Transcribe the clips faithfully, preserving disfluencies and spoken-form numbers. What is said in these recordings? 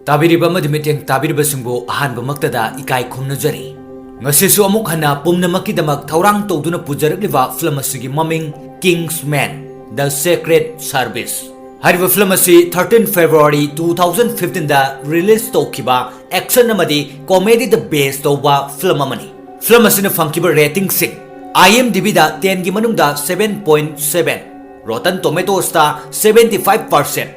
ꯇꯥꯕꯤꯔꯤꯕ ꯑꯃꯗꯤ ꯃꯤꯠꯌꯦꯡ ꯇꯥꯕꯤꯔꯤꯕꯁꯤꯡꯕꯨ ꯑꯍꯥꯟꯕꯃꯛꯇꯗ ꯏꯀꯥꯏ ꯈꯨꯝꯅꯖꯔꯤ꯫ ꯉꯁꯤꯁꯨ ꯑꯃꯨꯛ ꯍꯟꯅ ꯄꯨꯝꯅꯃꯛꯀꯤꯗꯃꯛ ꯊꯧꯔꯥꯡ ꯇꯧꯗꯨꯅ ꯄꯨꯖꯔꯛꯂꯤꯕ ꯐꯤꯂꯝ ꯑꯁꯤꯒꯤ ꯃꯃꯤꯡ Kingsman: The Secret Service꯫ ꯍꯥꯏꯔꯤꯕ ꯐꯤꯂꯝ ꯑꯁꯤ thirteen February two thousand fifteen ꯗ release ꯇꯧꯈꯤꯕ action ꯑꯃꯗꯤ comedy ꯗ base ꯇꯧꯕ ꯐꯤꯂꯝ ꯑꯃꯅꯤ꯫ ꯐꯤꯂꯝ ꯑꯁꯤꯅ ꯐꯪꯈꯤꯕ rating ꯁꯤꯡ: IMDb ꯗ ten ꯒꯤ ꯃꯅꯨꯡꯗ seven point seven, Rotten Tomatoes ꯇ seventy five percent,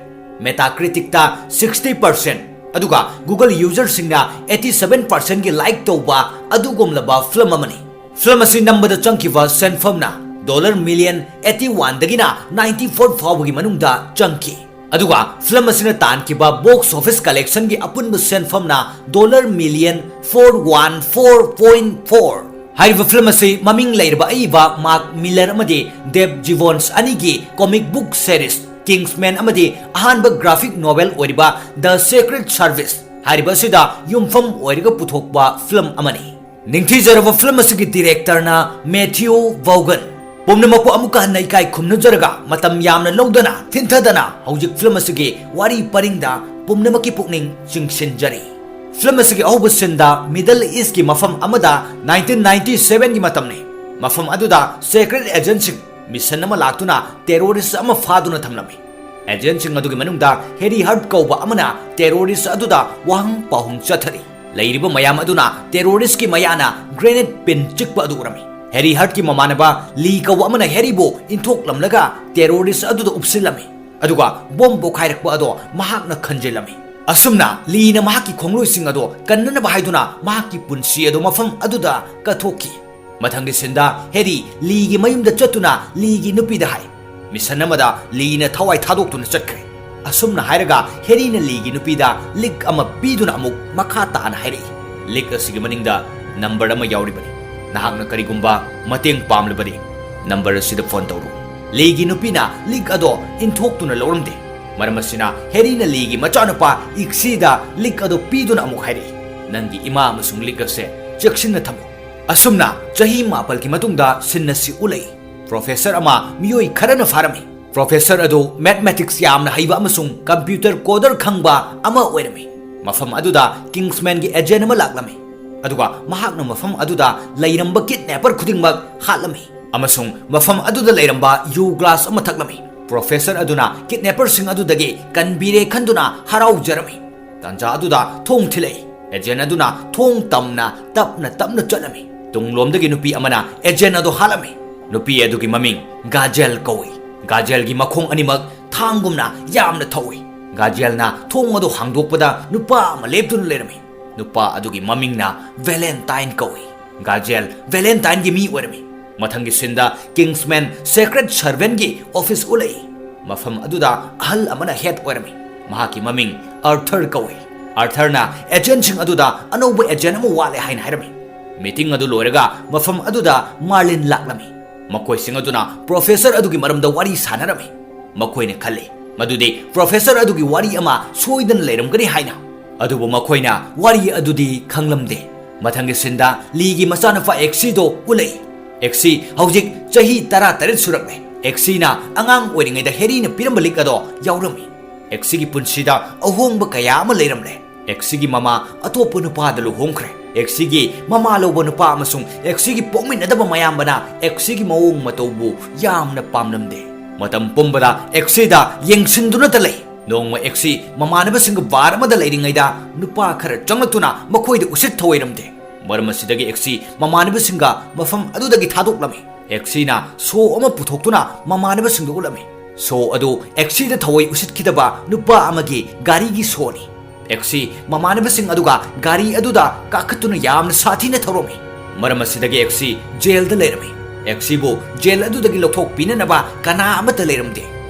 Metacritic ꯇ sixty percent, ꯑꯗꯨꯒ Google user ꯁꯤꯡꯅ eighty seven percent ꯒꯤ like ꯇꯧꯕ ꯑꯗꯨꯒꯨꯝꯂꯕ ꯐꯤꯂꯝ ꯑꯃꯅꯤ꯫ ꯐꯤꯂꯝ ꯑꯁꯤ ꯅꯝꯕꯗ ꯆꯪꯈꯤꯕ ꯁꯦꯟꯐꯝꯅ dollar million eighty one ꯗꯒꯤꯅ ninety four ꯐꯥꯎꯕꯒꯤ ꯃꯅꯨꯡꯗ ꯆꯪꯈꯤ꯫ ꯑꯗꯨꯒ ꯐꯤꯂꯝ ꯑꯁꯤꯅ ꯇꯥꯟꯈꯤꯕ box office collection ꯒꯤ ꯑꯄꯨꯟꯕ ꯁꯦꯟꯐꯝꯅ dollar million four one four point four꯫ ꯍꯥꯏꯔꯤꯕ ꯐꯤꯂꯝ ꯑꯁꯤ ꯃꯃꯤꯡ ꯂꯩꯔꯕ ꯑꯏꯕ Mark Millar ꯑꯃꯗꯤ Dave Gibbons ꯑꯅꯤꯒꯤ comic book series Kingsman ꯑꯃꯗꯤ ꯑꯍꯥꯟꯕ graphic novel ꯑꯣꯏꯔꯤꯕ The Secret Service ꯍꯥꯏꯔꯤꯕ ꯑꯁꯤꯗ ꯌꯨꯝꯐꯝ ꯑꯣꯏꯔꯒ ꯄꯨꯊꯣꯛꯄ ꯐꯤꯂꯝ ꯑꯃꯅꯤ꯫ ꯅꯤꯡꯊꯤꯖꯔꯕ ꯐꯤꯂꯝ ꯑꯁꯤꯒꯤ director ꯅ Matthew Vaughn꯫ ꯄꯨꯝꯅꯃꯛꯄꯨ ꯑꯃꯨꯛꯀ ꯍꯟꯅ ꯏꯀꯥꯏ ꯈꯨꯝꯅꯖꯔꯒ, ꯃꯇꯝ ꯌꯥꯝꯅ ꯂꯧꯗꯅ ꯊꯤꯟꯊꯗꯅ ꯍꯧꯖꯤꯛ ꯐꯤꯂꯝ ꯑꯁꯤꯒꯤ ꯋꯥꯔꯤ ꯄꯔꯤꯡꯗ ꯄꯨꯝꯅꯃꯛꯀꯤ ꯄꯨꯛꯅꯤꯡ ꯆꯤꯡꯁꯤꯟꯖꯔꯤ꯫ ꯐꯤꯂꯝ ꯑꯁꯤꯒꯤ ꯑꯍꯧꯕ scene ꯗ Middle East ꯀꯤ ꯃꯐꯝ ꯑꯃꯗ nineteen ninety seven ꯒꯤ ꯃꯇꯝꯅꯤ꯫ ꯃꯐꯝ ꯑꯗꯨꯗ secret agent ꯁꯤꯡ mission ꯑꯃ ꯂꯥꯛꯇꯨꯅ terrorist ꯑꯃ ꯐꯥꯗꯨꯅ ꯊꯝꯂꯝꯃꯤ꯫ Agent ꯁꯤꯡ ꯑꯗꯨꯒꯤ ꯃꯅꯨꯡꯗ Harry Hart ꯀꯧꯕ ꯑꯃꯅ terrorist ꯑꯗꯨꯗ ꯋꯥꯍꯪ ꯄꯥꯎꯍꯪ ꯆꯠꯊꯔꯤ꯫ ꯂꯩꯔꯤꯕ ꯃꯌꯥꯝ ꯑꯗꯨꯅ terrorist ꯀꯤ ꯃꯌꯥꯅ grenade pin ꯆꯤꯛꯄ ꯑꯗꯨ ꯎꯔꯝꯃꯤ꯫ Harry Hart ꯀꯤ ꯃꯃꯥꯟꯅꯕ Lee ꯀꯧꯕ ꯑꯃꯅ Harry ꯕꯨ ꯏꯟꯊꯣꯛꯂꯝꯂꯒ terrorist ꯑꯗꯨꯗ ꯎꯞꯁꯤꯜꯂꯝꯃꯤ, ꯑꯗꯨꯒ bomb ꯄꯣꯈꯥꯏꯔꯛꯄ ꯑꯗꯣ ꯃꯍꯥꯛꯅ ꯈꯟꯖꯤꯜꯂꯝꯃꯤ꯫ ꯑꯁꯨꯝꯅ Lee ꯅ ꯃꯍꯥꯛꯀꯤ ꯈꯣꯡꯂꯣꯏꯁꯤꯡ ꯑꯗꯣ ꯀꯟꯅꯅꯕ ꯍꯥꯏꯗꯨꯅ ꯃꯍꯥꯛꯀꯤ ꯄꯨꯟꯁꯤ ꯑꯗꯣ ꯃꯐꯝ ꯑꯗꯨꯗ ꯀꯠꯊꯣꯛꯈꯤ꯫ ꯃꯊꯪꯒꯤ scene ꯗ Harry Lee ꯒꯤ ꯃꯌꯨꯝꯗ ꯆꯠꯇꯨꯅ Lee ꯒꯤ ꯅꯨꯄꯤꯗ ꯍꯥꯏ꯫ Mission ꯑꯃꯗ Lee ꯅ ꯊꯋꯥꯏ ꯊꯥꯗꯣꯛꯇꯨꯅ ꯆꯠꯈ꯭ꯔꯦ꯫ ꯑꯁꯨꯝꯅ ꯍꯥꯏꯔꯒ Harry ꯅ Lee ꯒꯤ ꯅꯨꯄꯤꯗ link ꯑꯃ ꯄꯤꯗꯨꯅ ꯑꯃꯨꯛ ꯃꯈꯥ ꯇꯥꯅ ꯍꯥꯏꯔꯛꯏ, "Link ꯑꯁꯤꯒꯤ ꯃꯅꯤꯡꯗ number ꯑꯃ ꯌꯥꯎꯔꯤꯕꯅꯤ꯫ ꯅꯍꯥꯛꯅ ꯀꯔꯤꯒꯨꯝꯕ ꯃꯇꯦꯡ ꯄꯥꯝꯂꯕꯗꯤ number ꯑꯁꯤꯗ phone ꯇꯧꯔꯨ꯫" Lee ꯒꯤ ꯅꯨꯄꯤꯅ link ꯑꯗꯣ ꯏꯟꯊꯣꯛꯇꯨꯅ ꯂꯧꯔꯝꯗꯦ꯫ ꯃꯔꯝ ꯑꯁꯤꯅ Harry ꯅ Lee ꯒꯤ ꯃꯆꯥꯅꯨꯄꯥ Ixie ꯗ link ꯑꯗꯣ ꯄꯤꯗꯨꯅ ꯑꯃꯨꯛ ꯍꯥꯏꯔꯛꯏ, "ꯅꯪꯒꯤ ꯏꯃꯥ ꯑꯃꯁꯨꯡ link ꯑꯁꯦ ꯆꯦꯛꯁꯤꯟꯅ ꯊꯝꯃꯨ꯫" ꯑꯁꯨꯝꯅ ꯆꯍꯤ ꯃꯥꯄꯜꯒꯤ ꯃꯇꯨꯡꯗ scene ꯑꯁꯤ ꯎꯠꯂꯛꯏ꯫ Professor ꯑꯃ ꯃꯤꯑꯣꯏ ꯈꯔꯅ ꯐꯥꯔꯝꯃꯤ꯫ Professor ꯑꯗꯨ mathematics ꯌꯥꯝꯅ ꯍꯩꯕ ꯑꯃꯁꯨꯡ computer coder ꯈꯪꯕ ꯑꯃ ꯑꯣꯏꯔꯝꯃꯤ꯫ ꯃꯐꯝ ꯑꯗꯨꯗ ꯀꯤꯡꯁꯃꯦꯟꯒꯤ ꯑꯦꯖꯦꯟ ꯑꯃ ꯂꯥꯛꯂꯝꯃꯤ, ꯑꯗꯨꯒ ꯃꯍꯥꯛꯅ ꯃꯐꯝ ꯑꯗꯨꯗ ꯂꯩꯔꯝꯕ ꯀꯤꯗꯅꯦꯄꯔ ꯈꯨꯗꯤꯡꯃꯛ ꯍꯥꯠꯂꯝꯃꯤ, ꯑꯃꯁꯨꯡ ꯃꯐꯝ ꯑꯗꯨꯗ ꯂꯩꯔꯝꯕ ꯌꯨ ꯒ꯭ꯂꯥꯁ ꯑꯃ ꯊꯛꯂꯝꯃꯤ꯫ ꯄ꯭ꯔꯣꯐꯦꯁꯔ ꯑꯗꯨꯅ ꯀꯤꯗꯅꯦꯄꯔꯁꯤꯡ ꯑꯗꯨꯗꯒꯤ ꯀꯟꯕꯤꯔꯦ ꯈꯟꯗꯨꯅ ꯍꯔꯥꯎꯖꯔꯝꯃꯤ꯫ ꯇꯥꯟꯖꯥ ꯑꯗꯨꯗ ꯊꯣꯡ ꯊꯤꯜꯂꯛꯏ꯫ ꯑꯦꯖꯦꯟ ꯑꯗꯨꯅ ꯊꯣꯡ ꯇꯝꯅ ꯇꯞꯅ ꯇꯞꯅ ꯆꯠꯂꯝꯃꯤ꯫ ꯇꯨꯡꯂꯣꯝꯗꯒꯤ ꯅꯨꯄꯤ ꯑꯃꯅ ꯑꯦꯖꯦꯟ ꯑꯗꯨ ꯍꯥꯠꯂꯝꯃꯤ꯫ ꯅꯨꯄꯤ ꯑꯗꯨꯒꯤ ꯃꯃꯤꯡ ꯒꯥꯖꯦꯜ ꯀꯧꯏ꯫ ꯒꯥꯖꯦꯜꯒꯤ ꯃꯈꯣꯡ ꯑꯅꯤꯃꯛ ꯊꯥꯡꯒꯨꯝꯅ ꯌꯥꯝꯅ ꯊꯧꯏ꯫ ꯒꯥꯖꯦꯜꯅ ꯊꯣꯡ ꯑꯗꯨ ꯍꯥꯡꯗꯣꯛꯄꯗ ꯅꯨꯄꯥ ꯑꯃ ꯂꯦꯞꯇꯨꯅ ꯂꯩꯔꯝꯃꯤ꯫ ꯅꯨꯄꯥ ꯑꯗꯨꯒꯤ ꯃꯃꯤꯡꯅ ꯚꯦꯂꯦꯟꯇꯥꯏꯟ ꯀꯧꯏ꯫ ꯒꯥꯖꯦꯜ ꯚꯦꯂꯦꯟꯇꯥꯏꯟꯒꯤ ꯃꯤ ꯑꯣꯏꯔꯝꯃꯤ꯫ ꯃꯊꯪꯒꯤ ꯁꯤꯟꯗ ꯀꯤꯡꯁꯃꯦꯟ ꯁꯦꯀ꯭ꯔꯦꯠ ꯁꯔꯚꯦꯟꯒꯤ ꯑꯣꯐꯤꯁ ꯎꯠꯂꯛꯏ꯫ ꯃꯐꯝ ꯑꯗꯨꯗ ꯑꯍꯜ ꯑꯃꯅ ꯍꯦꯗ ꯑꯣꯏꯔꯝꯃꯤ꯫ ꯃꯍꯥꯛꯀꯤ ꯃꯃꯤꯡ ꯑꯥꯔꯊꯔ ꯀꯧꯏ꯫ ꯑꯥꯔꯊꯔꯅ ꯑꯦꯖꯦꯟꯁꯤꯡ ꯑꯗꯨꯗ ꯑꯅꯧꯕ ꯑꯦꯖꯦꯟ ꯑꯃ ꯋꯥꯠꯂꯦ ꯍꯥꯏꯅ ꯍꯥꯏꯔꯝꯃꯤ꯫ ꯃꯤꯇꯤꯡ ꯑꯗꯨ ꯂꯣꯏꯔꯒ ꯃꯐꯝ ꯑꯗꯨꯗ ꯃꯥꯔꯂꯤꯟ ꯂꯥꯛꯂꯝꯃꯤ꯫ ꯃꯈꯣꯏꯁꯤꯡ ꯑꯗꯨꯅ ꯄ꯭ꯔꯣꯐꯦꯁꯔ ꯑꯗꯨꯒꯤ ꯃꯔꯝꯗ ꯋꯥꯔꯤ ꯁꯥꯟꯅꯔꯝꯃꯤ꯫ ꯃꯈꯣꯏꯅ ꯈꯜꯂꯤ ꯃꯗꯨꯗꯤ ꯄ꯭ꯔꯣꯐꯦꯁꯔ ꯑꯗꯨꯒꯤ ꯋꯥꯔꯤ ꯑꯃ ꯁꯣꯏꯗꯅ ꯂꯩꯔꯝꯒꯅꯤ ꯍꯥꯏꯅ꯫ ꯑꯗꯨꯕꯨ ꯃꯈꯣꯏꯅ ꯋꯥꯔꯤ ꯑꯗꯨꯗꯤ ꯈꯪꯂꯝꯗꯦ꯫ ꯃꯊꯪꯒꯤ ꯁꯤꯟꯗ ꯂꯤꯒꯤ ꯃꯆꯥꯅꯨꯄꯥ ꯑꯦꯛꯁꯤꯗꯣ ꯎꯠꯂꯛꯏ꯫ ꯑꯦꯛꯁꯤ ꯍꯧꯖꯤꯛ ꯆꯍꯤ ꯇꯔꯥꯇꯔꯦꯠ ꯁꯨꯔꯛꯂꯦ꯫ ꯑꯦꯛꯁꯤꯅ ꯑꯉꯥꯡ ꯑꯣꯏꯔꯤꯉꯩꯗ ꯍꯦꯔꯤꯅ ꯄꯤꯔꯝꯕ ꯂꯤꯛ ꯑꯗꯣ ꯌꯥꯎꯔꯝꯃꯤ꯫ ꯑꯦꯛꯁꯤꯒꯤ ꯄꯨꯟꯁꯤꯗ ꯑꯍꯣꯡꯕ ꯀꯌꯥ ꯑꯃ ꯂꯩꯔꯝꯂꯦ꯫ ꯑꯦꯛꯁꯤꯒꯤ ꯃꯃꯥ ꯑꯇꯣꯞꯄ ꯅꯨꯄꯥꯗ ꯂꯨꯍꯣꯡꯈ꯭ꯔꯦ꯫ ꯑꯦꯛꯁꯤꯒꯤ ꯃꯃꯥ ꯂꯧꯕ ꯅꯨꯄꯥ ꯑꯃꯁꯨꯡ ꯑꯦꯛꯁꯤꯒꯤ ꯄꯣꯛꯃꯤꯟꯅꯗꯕ ꯃꯌꯥꯝꯕꯅ ꯑꯦꯛꯁꯤꯒꯤ ꯃꯑꯣꯡ ꯃꯇꯧꯕꯨ ꯌꯥꯝꯅ ꯄꯥꯝꯂꯝꯗꯦ꯫ ꯃꯇꯝ ꯄꯨꯝꯕꯗ ꯑꯦꯛꯁꯤꯗ ꯌꯦꯡꯁꯤꯟꯗꯨꯅꯇ ꯂꯩ꯫ ꯅꯣꯡꯃ ꯑꯦꯛꯁꯤ ꯃꯃꯥꯟꯅꯕꯁꯤꯡꯒ ꯕꯥꯔ ꯑꯃꯗ ꯂꯩꯔꯤꯉꯩꯗ ꯅꯨꯄꯥ ꯈꯔ ꯆꯪꯂꯛꯇꯨꯅ ꯃꯈꯣꯏꯗ ꯎꯁꯤꯠ ꯊꯧꯑꯣꯏꯔꯝꯗꯦ꯫ ꯃꯔꯝ ꯑꯁꯤꯗꯒꯤ ꯑꯦꯛꯁꯤ ꯃꯃꯥꯟꯅꯕꯁꯤꯡꯒ ꯃꯐꯝ ꯑꯗꯨꯗꯒꯤ ꯊꯥꯗꯣꯛꯂꯝꯃꯤ꯫ ꯑꯦꯛꯁꯤꯅ ꯁꯣ ꯑꯃ ꯄꯨꯊꯣꯛꯇꯨꯅ ꯃꯃꯥꯟꯅꯕꯁꯤꯡꯗ ꯎꯠꯂꯝꯃꯤ꯫ ꯁꯣ ꯑꯗꯨ ꯑꯦꯛꯁꯤꯗ ꯊꯑꯣꯏ ꯎꯁꯤꯠꯈꯤꯗꯕ ꯅꯨꯄꯥ ꯑꯃꯒꯤ ꯒꯥꯔꯤꯒꯤ ꯁꯣꯅꯤ꯫ ꯑꯦꯛꯁꯤ ꯃꯃꯥꯟꯅꯕꯁꯤꯡ ꯑꯗꯨꯒ ꯒꯥꯔꯤ ꯑꯗꯨꯗ ꯀꯥꯈꯠꯇꯨꯅ ꯌꯥꯝꯅ ꯁꯥꯊꯤꯅ ꯊꯧꯔꯝꯃꯤ꯫ ꯃꯔꯝ ꯑꯁꯤꯗꯒꯤ ꯑꯦꯛꯁꯤ ꯖꯦꯜꯗ ꯂꯩꯔꯝꯃꯤ꯫ ꯑꯦꯛꯁꯤꯕꯨ ꯖꯦꯜ ꯑꯗꯨꯗꯒꯤ ꯂꯧꯊꯣꯛꯄꯤꯅꯅꯕ ꯀꯅꯥ ꯑꯃꯠꯇ ꯂꯩꯔꯝꯗꯦ꯫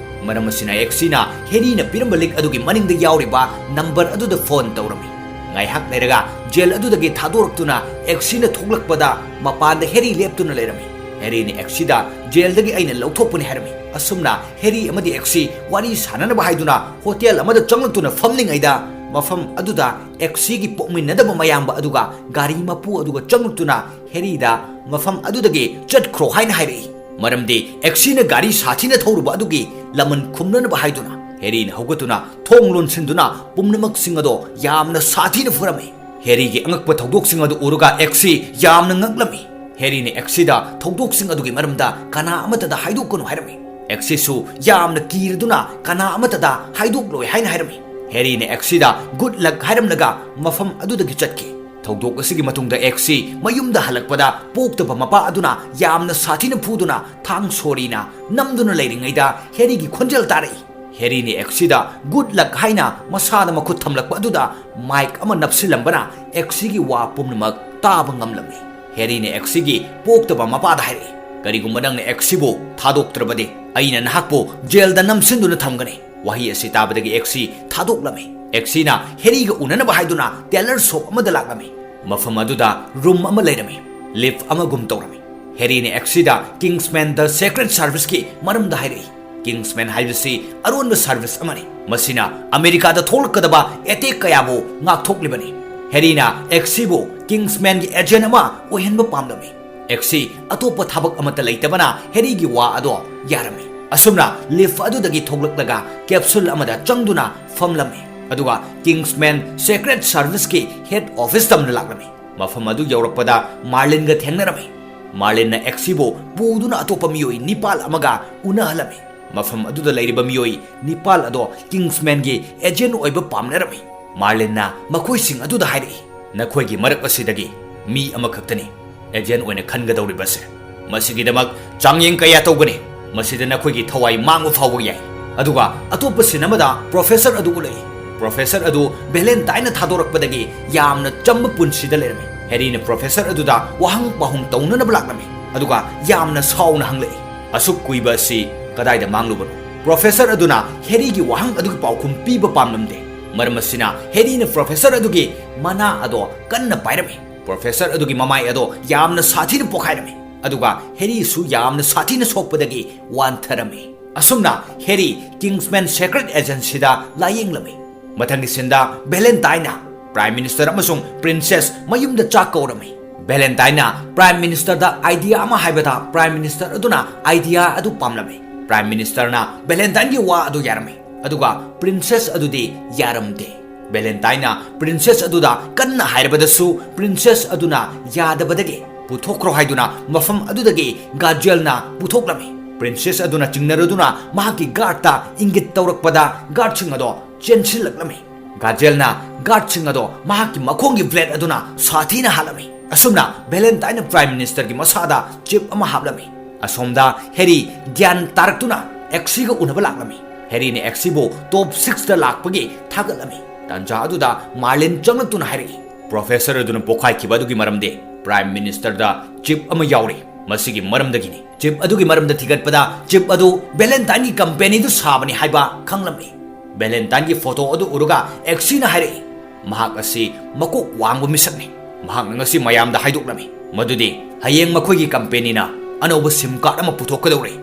ꯃꯔꯝ ꯑꯁꯤꯅ ꯑꯦꯛꯁꯤꯅ ꯍꯦꯔꯤꯅ ꯄꯤꯔꯝꯕ ꯂꯤꯛ ꯑꯗꯨꯒꯤ ꯃꯅꯤꯡꯗ ꯌꯥꯎꯔꯤꯕ ꯅꯝꯕꯔ ꯑꯗꯨꯗ ꯐꯣꯟ ꯇꯧꯔꯝꯃꯤ꯫ ꯉꯥꯏꯍꯥꯛ ꯂꯩꯔꯒ ꯖꯦꯜ ꯑꯗꯨꯗꯒꯤ ꯊꯥꯗꯣꯔꯛꯇꯨꯅ ꯑꯦꯛꯁꯤꯅ ꯊꯣꯛꯂꯛꯄꯗ ꯃꯄꯥꯟꯗ ꯍꯦꯔꯤ ꯂꯦꯞꯇꯨꯅ ꯂꯩꯔꯝꯃꯤ꯫ ꯍꯦꯔꯤꯅ ꯑꯦꯛꯁꯤꯗ ꯖꯦꯜꯗꯒꯤ ꯑꯩꯅ ꯂꯧꯊꯣꯛꯄꯅꯤ ꯍꯥꯏꯔꯝꯃꯤ꯫ ꯑꯁꯨꯝꯅ ꯍꯦꯔꯤ ꯑꯃꯗꯤ ꯑꯦꯛꯁꯤ ꯋꯥꯔꯤ ꯁꯥꯟꯅꯅꯕ ꯍꯥꯏꯗꯨꯅ ꯍꯣꯇꯦꯜ ꯑꯃꯗ ꯆꯪꯂꯛꯇꯨꯅ ꯐꯝꯂꯤꯉꯩꯗ ꯃꯐꯝ ꯑꯗꯨꯗ ꯑꯦꯛꯁꯤꯒꯤ ꯄꯣꯛꯃꯤꯟꯅꯗꯕ ꯃꯌꯥꯝꯕ ꯑꯗꯨꯒ ꯒꯥꯔꯤ ꯃꯄꯨ ꯑꯗꯨꯒ ꯆꯪꯂꯛꯇꯨꯅ ꯍꯦꯔꯤꯗ ꯃꯐꯝ ꯑꯗꯨꯗꯒꯤ ꯆꯠꯈ꯭ꯔꯣ ꯍꯥꯏꯅ ꯍꯥꯏꯔꯛꯏ꯫ ꯃꯔꯝꯗꯤ ꯑꯦꯛꯁꯤꯅ ꯒꯥꯔꯤ ꯁꯥꯊꯤꯅ ꯊꯧꯔꯨꯕ ꯑꯗꯨꯒꯤ ꯂꯃꯟ ꯈꯨꯝꯅꯅꯕ ꯍꯥꯏꯗꯨꯅ꯫ ꯍꯦꯔꯤꯅ ꯍꯧꯒꯠꯇꯨꯅ ꯊꯣꯡ ꯂꯣꯟꯁꯤꯟꯗꯨꯅ ꯄꯨꯝꯅꯃꯛꯁꯤꯡ ꯑꯗꯣ ꯌꯥꯝꯅ ꯁꯥꯊꯤꯅ ꯐꯨꯔꯝꯃꯤ꯫ ꯍꯦꯔꯤꯒꯤ ꯑꯉꯛꯄ ꯊꯧꯗꯣꯛꯁꯤꯡ ꯑꯗꯨ ꯎꯔꯒ ꯑꯦꯛꯁꯤ ꯌꯥꯝꯅ ꯉꯛꯂꯝꯃꯤ꯫ ꯍꯦꯔꯤꯅ ꯑꯦꯛꯁꯤꯗ ꯊꯧꯗꯣꯛꯁꯤꯡ ꯑꯗꯨꯒꯤ ꯃꯔꯝꯗ ꯀꯅꯥ ꯑꯃꯠꯇꯗ ꯍꯥꯏꯗꯣꯛꯀꯅꯨ ꯍꯥꯏꯔꯝꯃꯤ꯫ ꯑꯦꯛꯁꯤꯁꯨ ꯌꯥꯝꯅ ꯀꯤꯔꯗꯨꯅ ꯀꯅꯥ ꯑꯃꯠꯇꯗ ꯍꯥꯏꯗꯣꯛꯂꯣꯏ ꯍꯥꯏꯅ ꯍꯥꯏꯔꯝꯃꯤ꯫ ꯍꯦꯔꯤꯅ ꯑꯦꯛꯁꯤꯗ "Good luck" ꯍꯥꯏꯔꯝꯂꯒ ꯃꯐꯝ ꯑꯗꯨꯗꯒꯤ ꯆꯠꯈꯤ꯫ ꯊꯧꯗꯣꯛ ꯑꯁꯤꯒꯤ ꯃꯇꯨꯡꯗ ꯑꯦꯛꯁꯤ ꯃꯌꯨꯝꯗ ꯍꯜꯂꯛꯄꯗ ꯄꯣꯛꯇꯕ ꯃꯄꯥ ꯑꯗꯨꯅ ꯌꯥꯝꯅ ꯁꯥꯊꯤꯅ ꯐꯨꯗꯨꯅ ꯊꯥꯡ ꯁꯣꯔꯤꯅ ꯅꯝꯗꯨꯅ ꯂꯩꯔꯤꯉꯩꯗ ꯍꯦꯔꯤꯒꯤ ꯈꯣꯟꯖꯦꯜ ꯇꯥꯔꯛꯏ꯫ ꯍꯦꯔꯤꯅ ꯑꯦꯛꯁꯤꯗ "Good luck" ꯍꯥꯏꯅ ꯃꯁꯥꯗ ꯃꯈꯨꯠ ꯊꯝꯂꯛꯄ ꯑꯗꯨꯗ ꯃꯥꯏꯛ ꯑꯃ ꯅꯞꯁꯤꯜꯂꯝꯕꯅ ꯑꯦꯛꯁꯤꯒꯤ ꯋꯥ ꯄꯨꯝꯅꯃꯛ ꯇꯥꯕ ꯉꯝꯂꯝꯃꯤ꯫ ꯍꯦꯔꯤꯅ ꯑꯦꯛꯁꯤꯒꯤ ꯄꯣꯛꯇꯕ ꯃꯄꯥꯗ ꯍꯥꯏꯔꯛꯏ, "ꯀꯔꯤꯒꯨꯝꯕ ꯅꯪꯅ ꯑꯦꯛꯁꯤꯕꯨ ꯊꯥꯗꯣꯛꯇ꯭ꯔꯕꯗꯤ ꯑꯩꯅ ꯅꯍꯥꯛꯄꯨ ꯖꯦꯜꯗ ꯅꯝꯁꯤꯟꯗꯨꯅ ꯊꯝꯒꯅꯤ"꯫ ꯋꯥꯍꯩ ꯑꯁꯤ ꯇꯥꯕꯗꯒꯤ ꯑꯦꯛꯁꯤ ꯊꯥꯗꯣꯛꯂꯝꯃꯤ꯫ ꯑꯦꯛꯁꯤꯅ ꯍꯦꯔꯤꯒ ꯎꯅꯅꯕ ꯍꯥꯏꯗꯨꯅ ꯇꯦꯂꯔ ꯁꯣꯞ ꯑꯃꯗ ꯂꯥꯛꯂꯝꯃꯤ꯫ ꯃꯐꯝ ꯑꯗꯨꯗ ꯔꯨꯝ ꯑꯃ ꯂꯩꯔꯝꯃꯤ꯫ ꯂꯤꯐ ꯑꯃꯒꯨꯝ ꯇꯧꯔꯝꯃꯤ꯫ ꯍꯦꯔꯤꯅ ꯑꯦꯛꯁꯤꯗ Kingsman The Secret Serviceꯀꯤ ꯃꯔꯝꯗ ꯍꯥꯏꯔꯛꯏ꯫ Kingsman ꯍꯥꯏꯕꯁꯤ ꯑꯔꯣꯟꯕ ꯁꯔꯚꯤꯁ ꯑꯃꯅꯤ꯫ ꯃꯁꯤꯅ ꯑꯃꯦꯔꯤꯀꯥꯗ ꯊꯣꯛꯂꯛꯀꯗꯕ ꯑꯦꯇꯦꯛ ꯀꯌꯥꯕꯨ ꯉꯥꯛꯊꯣꯛꯂꯤꯕꯅꯤ꯫ ꯍꯦꯔꯤꯅ ꯑꯦꯛꯁꯤꯕꯨ Kingsmanꯒꯤ ꯑꯦꯖꯦꯟ ꯑꯃ ꯑꯣꯏꯍꯟꯕ ꯄꯥꯝꯂꯝꯃꯤ꯫ ꯑꯦꯛꯁꯤ ꯑꯇꯣꯞꯄ ꯊꯕꯛ ꯑꯃꯠꯇ ꯂꯩꯇꯕꯅ ꯍꯦꯔꯤꯒꯤ ꯋꯥ ꯑꯗꯣ ꯌꯥꯔꯝꯃꯤ꯫ ꯑꯁꯨꯝꯅ ꯂꯤꯐ ꯑꯗꯨꯗꯒꯤ ꯊꯣꯛꯂꯛꯂꯒ ꯀꯦꯞꯁꯨꯜ ꯑꯃꯗ ꯆꯪꯗꯨꯅ ꯐꯝꯂꯝꯃꯤ꯫ ꯑꯗꯨꯒ Kingsman Secret Serviceꯀꯤ ꯍꯦꯗ ꯑꯣꯐꯤꯁ ꯇꯝꯅ ꯂꯥꯛꯂꯝꯃꯤ꯫ ꯃꯐꯝ ꯑꯗꯨ ꯌꯧꯔꯛꯄꯗ ꯃꯥꯔꯂꯤꯟꯒ ꯊꯦꯡꯅꯔꯝꯃꯤ꯫ ꯃꯥꯔꯂꯤꯟꯅ ꯑꯦꯛꯁꯤꯕꯨ ꯄꯨꯗꯨꯅ ꯑꯇꯣꯞꯄ ꯃꯤꯑꯣꯏ ꯅꯤꯄꯥꯜ ꯑꯃꯒ ꯎꯅꯍꯜꯂꯝꯃꯤ꯫ ꯃꯐꯝ ꯑꯗꯨꯗ ꯂꯩꯔꯤꯕ ꯃꯤꯑꯣꯏ ꯅꯤꯄꯥꯜ ꯑꯗꯣ Kingsmanꯒꯤ ꯑꯦꯖꯦꯟ ꯑꯣꯏꯕ ꯄꯥꯝꯅꯔꯝꯃꯤ꯫ ꯃꯥꯔꯂꯤꯟꯅ ꯃꯈꯣꯏꯁꯤꯡ ꯑꯗꯨꯗ ꯍꯥꯏꯔꯛꯏ, "ꯅꯈꯣꯏꯒꯤ ꯃꯔꯛ ꯑꯁꯤꯗꯒꯤ ꯃꯤ ꯑꯃꯈꯛꯇꯅꯤ ꯑꯦꯖꯦꯟ ꯑꯣꯏꯅ ꯈꯟꯒꯗꯧꯔꯤꯕꯁꯦ꯫ ꯃꯁꯤꯒꯤꯗꯃꯛ ꯆꯥꯡꯌꯦꯡ ꯀꯌꯥ ꯇꯧꯒꯅꯤ꯫ ꯃꯁꯤꯗ ꯅꯈꯣꯏꯒꯤ ꯊꯋꯥꯏ ꯃꯥꯡꯕ ꯐꯥꯎꯕ ꯌꯥꯏ"꯫ ꯑꯗꯨꯒ ꯑꯇꯣꯞꯄ ꯁꯤꯟ ꯑꯃꯗ ꯄ꯭ꯔꯣꯐꯦꯁꯔ ꯑꯗꯨ ꯎꯠꯂꯛꯏ꯫ ꯄ꯭ꯔꯣꯐꯦꯁꯔ ꯑꯗꯨ ꯚꯦꯂꯦꯟꯇꯥꯏꯟꯅ ꯊꯥꯗꯣꯔꯛꯄꯗꯒꯤ ꯌꯥꯝꯅ ꯆꯝꯕ ꯄꯨꯟꯁꯤꯗ ꯂꯩꯔꯝꯃꯤ꯫ ꯍꯦꯔꯤꯅ ꯄ꯭ꯔꯣꯐꯦꯁꯔ ꯑꯗꯨꯗ ꯋꯥꯍꯪ ꯄꯥꯎꯍꯪ ꯇꯧꯅꯅꯕ ꯂꯥꯛꯂꯝꯃꯤ꯫ ꯑꯗꯨꯒ ꯌꯥꯝꯅ ꯁꯥꯎꯅ ꯍꯪꯂꯛꯏ, "ꯑꯁꯨꯛ ꯀꯨꯏꯕ ꯑꯁꯤ ꯀꯗꯥꯏꯗ ꯃꯥꯡꯂꯨꯕꯅꯣ?" ꯄ꯭ꯔꯣꯐꯦꯁꯔ ꯑꯗꯨꯅ ꯍꯦꯔꯤꯒꯤ ꯋꯥꯍꯪ ꯑꯗꯨꯒꯤ ꯄꯥꯎꯈꯨꯝ ꯄꯤꯕ ꯄꯥꯝꯂꯝꯗꯦ꯫ ꯃꯔꯝ ꯑꯁꯤꯅ ꯍꯦꯔꯤꯅ ꯄ꯭ꯔꯣꯐꯦꯁꯔ ꯑꯗꯨꯒꯤ ꯃꯅꯥ ꯑꯗꯣ ꯀꯟꯅ ꯄꯥꯏꯔꯝꯃꯤ꯫ ꯄ꯭ꯔꯣꯐꯦꯁꯔ ꯑꯗꯨꯒꯤ ꯃꯃꯥꯏ ꯑꯗꯣ ꯌꯥꯝꯅ ꯁꯥꯊꯤꯅ ꯄꯣꯛꯈꯥꯏꯔꯝꯃꯤ꯫ ꯑꯗꯨꯒ ꯍꯦꯔꯤꯁꯨ ꯌꯥꯝꯅ ꯁꯥꯊꯤꯅ ꯁꯣꯛꯄꯗꯒꯤ ꯋꯥꯟꯊꯔꯝꯃꯤ꯫ ꯑꯁꯨꯝꯅ ꯍꯦꯔꯤ Kingsman Secret Agencyꯗ ꯂꯥꯌꯦꯡꯂꯝꯃꯤ꯫ ꯃꯊꯪꯒꯤ ꯁꯤꯟꯗ ꯚꯦꯂꯦꯟꯇꯥꯏꯟꯅ ꯄ꯭ꯔꯥꯏꯝ ꯃꯤꯅꯤꯁꯇꯔ ꯑꯃꯁꯨꯡ ꯄ꯭ꯔꯤꯟꯁꯦꯁ ꯃꯌꯨꯝꯗ ꯆꯥꯛ ꯀꯧꯔꯝꯃꯤ꯫ ꯚꯦꯂꯦꯟꯇꯥꯏꯟꯅ ꯄ꯭ꯔꯥꯏꯝ ꯃꯤꯅꯤꯁꯇꯔꯗ ꯑꯥꯏꯗꯤꯌꯥ ꯑꯃ ꯍꯥꯏꯕꯗ ꯄ꯭ꯔꯥꯏꯝ ꯃꯤꯅꯤꯁꯇꯔ ꯑꯗꯨꯅ ꯑꯥꯏꯗꯤꯌꯥ ꯑꯗꯨ ꯄꯥꯝꯂꯝꯃꯤ꯫ ꯄ꯭ꯔꯥꯏꯝ ꯃꯤꯅꯤꯁꯇꯔꯅ ꯚꯦꯂꯦꯟꯇꯥꯏꯟꯒꯤ ꯋꯥ ꯑꯗꯨ ꯌꯥꯔꯝꯃꯤ꯫ ꯑꯗꯨꯒ ꯄ꯭ꯔꯤꯟꯁꯦꯁ ꯑꯗꯨꯗꯤ ꯌꯥꯔꯝꯗꯦ꯫ ꯚꯦꯂꯦꯟꯇꯥꯏꯟꯅ ꯄ꯭ꯔꯤꯟꯁꯦꯁ ꯑꯗꯨꯗ ꯀꯟꯅ ꯍꯥꯏꯔꯕꯗꯁꯨ ꯄ꯭ꯔꯤꯟꯁꯦꯁ ꯑꯗꯨꯅ ꯌꯥꯗꯕꯗꯒꯤ ꯄꯨꯊꯣꯛꯈ꯭ꯔꯣ ꯍꯥꯏꯗꯨꯅ ꯃꯐꯝ ꯑꯗꯨꯗꯒꯤ ꯒꯥꯖꯦꯜꯅ ꯄꯨꯊꯣꯛꯂꯝꯃꯤ꯫ ꯄ꯭ꯔꯤꯟꯁꯦꯁ ꯑꯗꯨꯅ ꯆꯤꯡꯅꯔꯗꯨꯅ ꯃꯍꯥꯛꯀꯤ ꯒꯥꯔꯗꯇ ꯏꯪꯒꯤꯠ ꯇꯧꯔꯛꯄꯗ ꯒꯥꯔꯗꯁꯤꯡ ꯑꯗꯣ ꯆꯦꯟꯁꯤꯜꯂꯛꯂꯝꯃꯤ꯫ ꯒꯥꯖꯦꯜꯅ ꯒꯥꯔꯗꯁꯤꯡ ꯑꯗꯣ ꯃꯍꯥꯛꯀꯤ ꯃꯈꯣꯡꯒꯤ ꯕ꯭ꯂꯦꯗ ꯑꯗꯨꯅ ꯁꯥꯊꯤꯅ ꯍꯥꯠꯂꯝꯃꯤ꯫ ꯑꯁꯨꯝꯅ ꯚꯦꯂꯦꯟꯇꯥꯏꯟꯅ ꯄ꯭ꯔꯥꯏꯝ ꯃꯤꯅꯤꯁꯇꯔꯒꯤ ꯃꯁꯥꯗ ꯆꯤꯞ ꯑꯃ ꯍꯥꯞꯂꯝꯃꯤ꯫ ꯑꯁꯣꯝꯗ ꯍꯦꯔꯤ ꯒ꯭ꯌꯥꯟ ꯇꯥꯔꯛꯇꯨꯅ ꯑꯦꯛꯁꯤꯒ ꯎꯅꯕ ꯂꯥꯛꯂꯝꯃꯤ꯫ ꯍꯦꯔꯤꯅ ꯑꯦꯛꯁꯤꯕꯨ ꯇꯣꯞ ꯁꯤꯛꯁꯇ ꯂꯥꯛꯄꯒꯤ ꯊꯥꯒꯠꯂꯝꯃꯤ꯫ ꯇꯥꯟꯖꯥ ꯑꯗꯨꯗ ꯃꯥꯔꯂꯤꯟ ꯆꯪꯂꯛꯇꯨꯅ ꯍꯥꯏꯔꯛꯏ, "ꯄ꯭ꯔꯣꯐꯦꯁꯔ ꯑꯗꯨꯅ ꯄꯣꯈꯥꯏꯈꯤꯕ ꯑꯗꯨꯒꯤ ꯃꯔꯝꯗꯤ ꯄ꯭ꯔꯥꯏꯝ ꯃꯤꯅꯤꯁꯇꯔꯗ ꯆꯤꯞ ꯑꯃ ꯌꯥꯎꯔꯤ꯫ ꯃꯁꯤꯒꯤ ꯃꯔꯝꯗꯒꯤꯅꯤ꯫ ꯆꯤꯞ ꯑꯗꯨꯒꯤ ꯃꯔꯝꯗ ꯊꯤꯒꯠꯄꯗ ꯆꯤꯞ ꯑꯗꯨ ꯚꯦꯂꯦꯟꯇꯥꯏꯟꯒꯤ ꯀꯝꯄꯦꯅꯤꯗꯨ ꯁꯥꯕꯅꯤ ꯍꯥꯏꯕ ꯈꯪꯂꯝꯃꯤ꯫" ꯚꯦꯂꯦꯟꯇꯥꯏꯟꯒꯤ ꯐꯣꯇꯣ ꯑꯗꯨ ꯎꯔꯒ ꯑꯦꯛꯁꯤꯅ ꯍꯥꯏꯔꯛꯏ, "ꯃꯍꯥꯛ ꯑꯁꯤ ꯃꯀꯣꯛ ꯋꯥꯡꯕ ꯃꯤꯁꯛꯅꯤ꯫ ꯃꯍꯥꯛꯅ ꯉꯁꯤ ꯃꯌꯥꯝꯗ ꯍꯥꯏꯗꯣꯛꯂꯝꯃꯤ ꯃꯗꯨꯗꯤ ꯍꯌꯦꯡ ꯃꯈꯣꯏꯒꯤ ꯀꯝꯄꯦꯅꯤꯅ ꯑꯅꯧꯕ ꯁꯤꯝ ꯀꯥꯔꯗ ꯑꯃ ꯄꯨꯊꯣꯛꯀꯗꯧꯔꯤ꯫